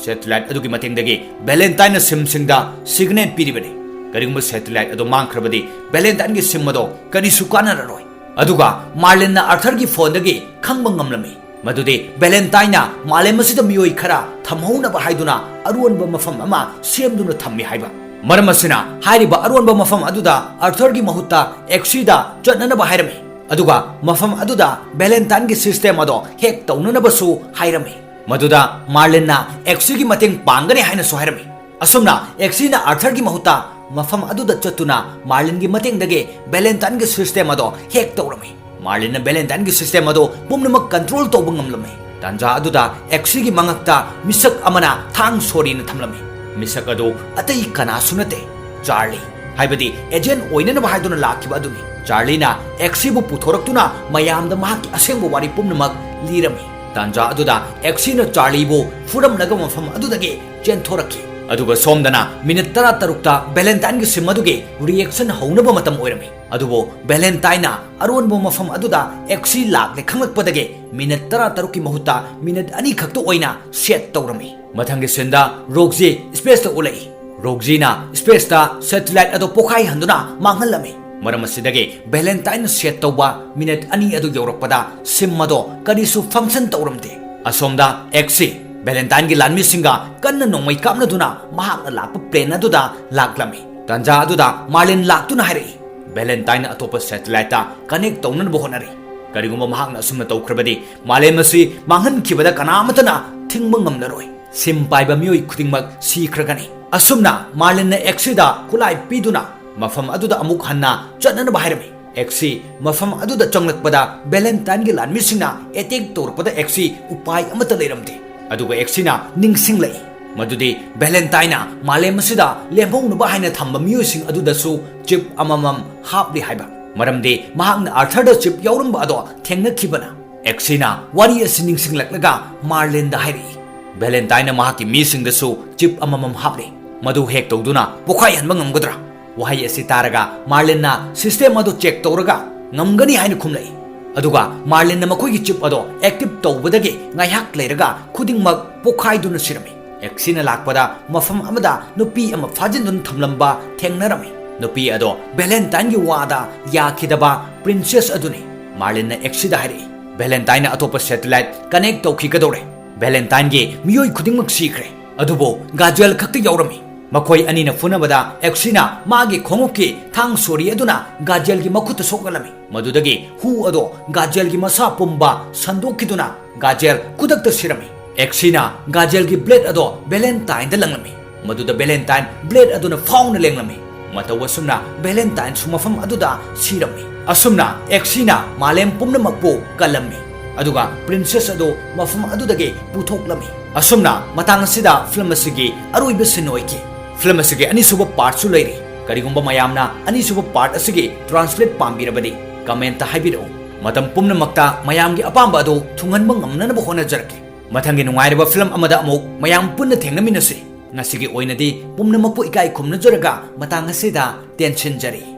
ꯁꯦꯇꯦꯂꯥꯏꯠ ꯑꯗꯨꯒꯤ ꯃꯇꯦꯡꯗꯒꯤ ꯚꯦꯂꯦꯟꯇꯥꯏꯟꯅ ꯁꯤꯝꯁꯤꯡꯗ ꯁꯤꯒꯅꯦꯜ ꯄꯤꯔꯤꯕꯅꯤ꯫ ꯀꯔꯤꯒꯨꯝꯕ ꯁꯦꯇꯦꯂꯥꯏꯠ ꯑꯗꯨ ꯃꯥꯡꯈ꯭ꯔꯕꯗꯤ ꯚꯦꯂꯦꯟꯇꯥꯏꯟꯒꯤ ꯁꯤꯝ ꯑꯗꯣ ꯀꯔꯤꯁꯨ ꯀꯥꯟꯅꯔꯔꯣꯏ꯫ ꯑꯗꯨꯒ ꯃꯥꯔꯂꯤꯟꯅ ꯑꯥꯔꯊꯔꯒꯤ ꯐꯣꯟꯗꯒꯤ ꯈꯪꯕ ꯉꯝꯂꯝꯃꯤ ꯃꯗꯨꯗꯤ ꯚꯦꯂꯦꯟꯇꯥꯏꯟꯅ ꯃꯥꯂꯦꯝ ꯑꯁꯤꯗ ꯃꯤꯑꯣꯏ ꯈꯔ ꯊꯝꯍꯧꯅꯕ ꯍꯥꯏꯗꯨꯅ ꯑꯔꯣꯟꯕ ꯃꯐꯝ ꯑꯃ ꯁꯦꯝꯗꯨꯅ ꯊꯝꯃꯤ ꯍꯥꯏꯕ꯫ ꯃꯔꯝ ꯑꯁꯤꯅ ꯍꯥꯏꯔꯤꯕ ꯑꯔꯣꯟꯕ ꯃꯐꯝ ꯑꯗꯨꯗ ꯑꯥꯔꯊꯔꯒꯤ ꯃꯍꯨꯠꯇ ꯑꯦꯛꯁꯤꯗ ꯆꯠꯅꯅꯕ ꯍꯥꯏꯔꯝꯃꯤ꯫ ꯑꯗꯨꯒ ꯃꯐꯝ ꯑꯗꯨꯗ ꯚꯦꯂꯦꯟꯇꯥꯏꯟꯒꯤ ꯁꯤꯁꯇꯦꯝ ꯑꯗꯣ ꯍꯦꯛ ꯇꯧꯅꯅꯕꯁꯨ ꯍꯥꯏꯔꯝꯃꯤ꯫ ꯃꯗꯨꯗ ꯃꯥꯔꯂꯤꯟꯅ ꯑꯦꯛꯁꯤꯒꯤ ꯃꯇꯦꯡ ꯄꯥꯡꯒꯅꯤ ꯍꯥꯏꯅꯁꯨ ꯍꯥꯏꯔꯝꯃꯤ꯫ ꯑꯁꯨꯝꯅ ꯑꯦꯛꯁꯤꯅ ꯑꯥꯔꯊꯔꯒꯤ ꯃꯍꯨꯠꯇ ꯃꯐꯝ ꯑꯗꯨꯗ ꯆꯠꯇꯨꯅ ꯃꯥꯔꯂꯤꯟꯒꯤ ꯃꯇꯦꯡꯗꯒꯤ ꯚꯦꯂꯦꯟꯇꯥꯏꯟꯒꯤ ꯁꯤꯁꯇꯦꯝ ꯑꯗꯣ ꯍꯦꯛ ꯇꯧꯔꯝꯃꯤ꯫ ꯃꯥꯔꯂꯤꯟꯅ ꯚꯦꯂꯦꯟꯇꯥꯏꯟꯒꯤ ꯁꯤꯁꯇꯦꯝ ꯑꯗꯣ ꯄꯨꯝꯅꯃꯛ ꯀꯟꯇ꯭ꯔꯣꯜ ꯇꯧꯕ ꯉꯝꯂꯝꯃꯤ꯫ ꯇꯥꯟꯖꯥ ꯑꯗꯨꯗ ꯑꯦꯛꯁꯤꯒꯤ ꯃꯉꯛꯇ ꯃꯤꯁꯛ ꯑꯃꯅ ꯊꯥꯡ ꯁꯣꯔꯤꯅ ꯊꯝꯂꯝꯃꯤ꯫ ꯃꯤꯁꯛ ꯑꯗꯨ ꯑꯇꯩ ꯀꯅꯥꯁꯨ ꯅꯠꯇꯦ, ꯆꯥꯔꯂꯤ, ꯍꯥꯏꯕꯗꯤ ꯑꯦꯖꯦꯟ ꯑꯣꯏꯅꯅꯕ ꯍꯥꯏꯗꯨꯅ ꯂꯥꯛꯈꯤꯕ ꯑꯗꯨꯅꯤ꯫ ꯆꯥꯔꯂꯤꯅ ꯑꯦꯛꯁꯤꯕꯨ ꯄꯨꯊꯣꯔꯛꯇꯨꯅ ꯃꯌꯥꯝꯗ ꯃꯍꯥꯛꯀꯤ ꯑꯁꯦꯡꯕ ꯋꯥꯔꯤ ꯄꯨꯝꯅꯃꯛ ꯂꯤꯔꯝꯃꯤ꯫ ꯇꯥꯟꯖꯥ ꯑꯗꯨꯗ ꯑꯦꯛꯁꯤꯅ ꯆꯥꯔꯂꯤꯕꯨ ꯐꯨꯔꯝꯂꯒ ꯃꯐꯝ ꯑꯗꯨꯗꯒꯤ ꯆꯦꯟꯊꯣꯔꯛꯈꯤ꯫ ꯑꯗꯨꯒ ꯁꯣꯝꯗꯅ ꯃꯤꯅꯤꯠ ꯇꯔꯥ ꯇꯔꯨꯛꯇ ꯚꯦꯂꯦꯟꯇꯥꯏꯟꯒꯤ ꯁꯤꯝ ꯑꯗꯨꯒꯤ ꯔꯤꯑꯦꯛꯁꯟ ꯍꯧꯅꯕ ꯃꯇꯝ ꯑꯣꯏꯔꯝꯃꯤ꯫ ꯑꯗꯨꯕꯨ ꯚꯦꯂꯦꯟꯇꯥꯏꯟꯅ ꯑꯔꯣꯟꯕ ꯃꯐꯝ ꯑꯗꯨꯗ ꯑꯦꯛꯁꯤ ꯂꯥꯛꯂꯦ ꯈꯪꯂꯛꯄꯗꯒꯤ ꯃꯤꯅꯤꯠ ꯇꯔꯥ ꯇꯔꯨꯛꯀꯤ ꯃꯍꯨꯠꯇ ꯃꯤꯅꯤꯠ ꯑꯅꯤ ꯈꯛꯇ ꯑꯣꯏꯅ ꯁꯦꯠ ꯇꯧꯔꯝꯃꯤ꯫ ꯃꯊꯪꯒꯤ ꯁꯤꯟꯗ ꯔꯣꯛꯖꯤ ꯁ꯭ꯄꯦꯁꯇ ꯎꯠꯂꯛꯏ꯫ ꯔꯣꯛꯖꯤꯅ ꯁ꯭ꯄꯦꯁꯇ ꯁꯦꯇꯦꯂꯥꯏꯠ ꯑꯗꯨ ꯄꯣꯈꯥꯏꯍꯟꯗꯨꯅ ꯃꯥꯡꯍꯜꯂꯝꯃꯤ꯫ ꯃꯔꯝ ꯑꯁꯤꯗꯒꯤ ꯚꯦꯂꯦꯟꯇꯥꯏꯟꯅ ꯁꯦꯠ ꯇꯧꯕ ꯃꯤꯅꯤꯠ ꯑꯅꯤ ꯑꯗꯨ ꯌꯧꯔꯛꯄꯗ ꯁꯤꯝ ꯑꯗꯣ ꯀꯔꯤꯁꯨ ꯐꯪꯁꯟ ꯇꯧꯔꯝꯗꯦ꯫ ꯑꯁꯣꯝꯗ ꯑꯦꯛꯁꯤ ꯚꯦꯂꯦꯟꯇꯥꯏꯟꯒꯤ ꯂꯥꯟꯃꯤꯁꯤꯡꯒ ꯀꯟꯅ ꯅꯣꯡꯃꯩ ꯀꯥꯞꯅꯗꯨꯅ ꯃꯍꯥꯛꯅ ꯂꯥꯛꯄ ꯄ꯭ꯂꯦꯟ ꯑꯗꯨꯗ ꯂꯥꯛꯂꯝꯃꯤ꯫ ꯇꯥꯟꯖꯥ ꯑꯗꯨꯗ ꯃꯥꯔꯂꯤꯟ ꯂꯥꯛꯇꯨꯅ ꯍꯥꯏꯔꯛꯏ, "ꯚꯦꯂꯦꯟꯇꯥꯏꯟꯅ ꯑꯇꯣꯞꯄ ꯁꯦꯇꯦꯂꯥꯏꯠꯇ ꯀꯅꯦꯛ ꯇꯧꯅꯅꯕ ꯍꯣꯠꯅꯔꯤ꯫ ꯀꯔꯤꯒꯨꯝꯕ ꯃꯍꯥꯛꯅ ꯑꯁꯨꯝꯅ ꯇꯧꯈ꯭ꯔꯕꯗꯤ ꯃꯥꯂꯦꯝ ꯑꯁꯤ ꯃꯥꯡꯍꯟꯈꯤꯕꯗ ꯀꯅꯥ ꯑꯃꯠꯇꯅ ꯊꯤꯡꯕ ꯉꯝꯂꯔꯣꯏ꯫ ꯁꯤꯝ ꯄꯥꯏꯕ ꯃꯤꯑꯣꯏ ꯈꯨꯗꯤꯡꯃꯛ ꯁꯤꯈ꯭ꯔꯒꯅꯤ꯫" ꯑꯁꯨꯝꯅ ꯃꯥꯔꯂꯤꯟꯅ ꯑꯦꯛꯁꯤꯗ ꯈꯨꯠꯂꯥꯏ ꯄꯤꯗꯨꯅ ꯃꯐꯝ ꯑꯗꯨꯗ ꯑꯃꯨꯛ ꯍꯟꯅ ꯆꯠꯅꯅꯕ ꯍꯥꯏꯔꯝꯃꯤ꯫ ꯑꯦꯛꯁꯤ ꯃꯐꯝ ꯑꯗꯨꯗ ꯆꯪꯂꯛꯄꯗ ꯚꯦꯂꯦꯟꯇꯥꯏꯟꯒꯤ ꯂꯥꯟꯃꯤꯁꯤꯡꯅ ꯑꯦꯇꯦꯛ ꯇꯧꯔꯛꯄꯗ ꯑꯦꯛꯁꯤ ꯎꯄꯥꯏ ꯑꯃꯠꯇ ꯂꯩꯔꯝꯗꯦ꯫ ꯑꯗꯨꯒ ꯑꯦꯛꯁꯤꯅ ꯅꯤꯡꯁꯤꯡꯂꯛꯏ ꯃꯗꯨꯗꯤ ꯚꯦꯂꯦꯟꯇꯥꯏꯟꯅ ꯃꯥꯂꯦꯝ ꯑꯁꯤꯗ ꯂꯦꯝꯍꯧꯅꯕ ꯍꯥꯏꯅ ꯊꯝꯕ ꯃꯤꯑꯣꯏꯁꯤꯡ ꯑꯗꯨꯗꯁꯨ ꯆꯤꯞ ꯑꯃꯃꯝ ꯍꯥꯞꯂꯤ ꯍꯥꯏꯕ, ꯃꯔꯝꯗꯤ ꯃꯍꯥꯛꯅ ꯑꯥꯔꯊꯔꯗ ꯆꯤꯞ ꯌꯥꯎꯔꯝꯕ ꯑꯗꯣ ꯊꯦꯡꯅꯈꯤꯕꯅ꯫ ꯑꯦꯛꯁꯤꯅ ꯋꯥꯔꯤ ꯑꯁꯤ ꯅꯤꯡꯁꯤꯡꯂꯛꯂꯒ ꯃꯥꯔꯂꯤꯟꯗ ꯍꯥꯏꯔꯛꯏ, ꯚꯦꯂꯦꯟꯇꯥꯏꯟꯅ ꯃꯍꯥꯛꯀꯤ ꯃꯤꯁꯤꯡꯗꯁꯨ ꯆꯤꯞ ꯑꯃꯃꯝ ꯍꯥꯞꯂꯤ, ꯃꯗꯨ ꯍꯦꯛ ꯇꯧꯗꯨꯅ ꯄꯣꯈꯥꯏꯍꯟꯕ ꯉꯝꯒꯗ꯭ꯔꯥ? ꯋꯥꯍꯩ ꯑꯁꯤ ꯇꯥꯔꯒ ꯃꯥꯔꯂꯤꯟꯅ ꯁꯤꯁꯇꯦꯝ ꯑꯗꯨ ꯆꯦꯛ ꯇꯧꯔꯒ ꯉꯝꯒꯅꯤ ꯍꯥꯏꯅ ꯈꯨꯝꯂꯛꯏ꯫ ꯑꯗꯨꯒ ꯃꯥꯔꯂꯤꯟꯅ ꯃꯈꯣꯏꯒꯤ ꯆꯤꯞ ꯑꯗꯣ ꯑꯦꯛꯇꯤꯚ ꯇꯧꯕꯗꯒꯤ ꯉꯥꯏꯍꯥꯛ ꯂꯩꯔꯒ ꯈꯨꯗꯤꯡꯃꯛ ꯄꯣꯈꯥꯏꯗꯨꯅ ꯁꯤꯔꯝꯃꯤ꯫ ꯑꯦꯛꯁꯤꯅ ꯂꯥꯛꯄꯗ ꯃꯐꯝ ꯑꯃꯗ ꯅꯨꯄꯤ ꯑꯃ ꯐꯥꯖꯤꯟꯗꯨꯅ ꯊꯝꯂꯝꯕ ꯊꯦꯡꯅꯔꯝꯃꯤ꯫ ꯅꯨꯄꯤ ꯑꯗꯣ ꯚꯦꯂꯦꯟꯇꯥꯏꯟꯒꯤ ꯋꯥꯗ ꯌꯥꯈꯤꯗꯕ ꯄ꯭ꯔꯤꯟꯁꯦꯁ ꯑꯗꯨꯅꯤ꯫ ꯃꯥꯔꯂꯤꯟꯅ ꯑꯦꯛꯁꯤꯗ ꯍꯥꯏꯔꯛꯏ, ꯚꯦꯂꯦꯟꯇꯥꯏꯟꯅ ꯑꯇꯣꯞꯄ ꯁꯦꯇꯦꯂꯥꯏꯠ ꯀꯅꯦꯛ ꯇꯧꯈꯤꯒꯗꯧꯔꯦ꯫ ꯚꯦꯂꯦꯟꯇꯥꯏꯟꯒꯤ ꯃꯤꯑꯣꯏ ꯈꯨꯗꯤꯡꯃꯛ ꯁꯤꯈ꯭ꯔꯦ, ꯑꯗꯨꯕꯨ ꯒꯥꯖꯦꯜ ꯈꯛꯇ ꯌꯥꯎꯔꯝꯃꯤ꯫ ꯃꯈꯣꯏ ꯑꯅꯤꯅ ꯐꯨꯅꯕꯗ ꯑꯦꯛꯁꯤꯅ ꯃꯥꯒꯤ ꯈꯣꯡꯎꯞꯀꯤ ꯊꯥꯡ ꯁꯣꯔꯤ ꯑꯗꯨꯅ ꯒꯥꯖꯦꯜꯒꯤ ꯃꯈꯨꯠꯇ ꯁꯣꯛꯍꯜꯂꯝꯃꯤ꯫ ꯃꯗꯨꯗꯒꯤ ꯍꯨ ꯑꯗꯣ ꯒꯥꯖꯦꯜꯒꯤ ꯃꯁꯥ ꯄꯨꯝꯕ ꯁꯟꯗꯣꯛꯈꯤꯗꯨꯅ ꯒꯥꯖꯦꯜ ꯈꯨꯗꯛꯇ ꯁꯤꯔꯝꯃꯤ꯫ ꯑꯦꯛꯁꯤꯅ ꯒꯥꯖꯦꯜꯒꯤ ꯕ꯭ꯂꯦꯗ ꯑꯗꯣ ꯚꯦꯂꯦꯟꯇꯥꯏꯟꯗ ꯂꯪꯂꯝꯃꯤ꯫ ꯃꯗꯨꯗ ꯚꯦꯂꯦꯟꯇꯥꯏꯟ ꯕ꯭ꯂꯦꯗ ꯑꯗꯨꯅ ꯐꯥꯎꯅ ꯂꯦꯡꯂꯝꯃꯤ꯫ ꯃꯇꯧ ꯑꯁꯨꯝꯅ ꯚꯦꯂꯦꯟꯇꯥꯏꯟꯁꯨ ꯃꯐꯝ ꯑꯗꯨꯗ ꯁꯤꯔꯝꯃꯤ꯫ ꯑꯁꯨꯝꯅ ꯑꯦꯛꯁꯤꯅ ꯃꯥꯂꯦꯝ ꯄꯨꯝꯅꯃꯛꯄꯨ ꯀꯜꯂꯝꯃꯤ, ꯑꯗꯨꯒ ꯄ꯭ꯔꯤꯟꯁꯦꯁ ꯑꯗꯨ ꯃꯐꯝ ꯑꯗꯨꯗꯒꯤ ꯄꯨꯊꯣꯛꯂꯝꯃꯤ꯫ ꯑꯁꯨꯝꯅ ꯃꯇꯥꯡ ꯑꯁꯤꯗ ꯐꯤꯂꯝ ꯑꯁꯤꯒꯤ ꯑꯔꯣꯏꯕ ꯁꯤꯟ ꯑꯣꯏꯈꯤ꯫ ꯐꯤꯂꯝ ꯑꯁꯤꯒꯤ ꯑꯅꯤꯁꯨꯕ ꯄꯥꯔꯠꯁꯨ ꯂꯩꯔꯤ꯫ ꯀꯔꯤꯒꯨꯝꯕ ꯃꯌꯥꯝꯅ ꯑꯅꯤꯁꯨꯕ ꯄꯥꯔꯠ ꯑꯁꯤꯒꯤ ꯇ꯭ꯔꯥꯟꯁꯂꯦꯠ ꯄꯥꯝꯕꯤꯔꯕꯗꯤ ꯀꯃꯦꯟꯇ ꯍꯥꯏꯕꯤꯔꯛꯎ꯫ ꯃꯇꯝ ꯄꯨꯝꯅꯃꯛꯇ ꯃꯌꯥꯝꯒꯤ ꯑꯄꯥꯝꯕ ꯑꯗꯨ ꯊꯨꯡꯍꯟꯕ ꯉꯝꯅꯅꯕ ꯍꯣꯠꯅꯖꯔꯛꯀꯦ꯫ ꯃꯊꯪꯒꯤ ꯅꯨꯡꯉꯥꯏꯔꯕ ꯐꯤꯂꯝ ꯑꯃꯗ ꯑꯃꯨꯛ ꯃꯌꯥꯝ ꯄꯨꯟꯅ ꯊꯦꯡꯅꯃꯤꯟꯅꯁꯤ꯫ ꯉꯁꯤꯒꯤ ꯑꯣꯏꯅꯗꯤ ꯄꯨꯝꯅꯃꯛꯄꯨ ꯏꯀꯥꯏ ꯈꯨꯝꯅꯖꯔꯒ ꯃꯇꯥꯡ ꯑꯁꯤꯗ ꯇꯦꯟꯁꯤꯟꯖꯔꯤ꯫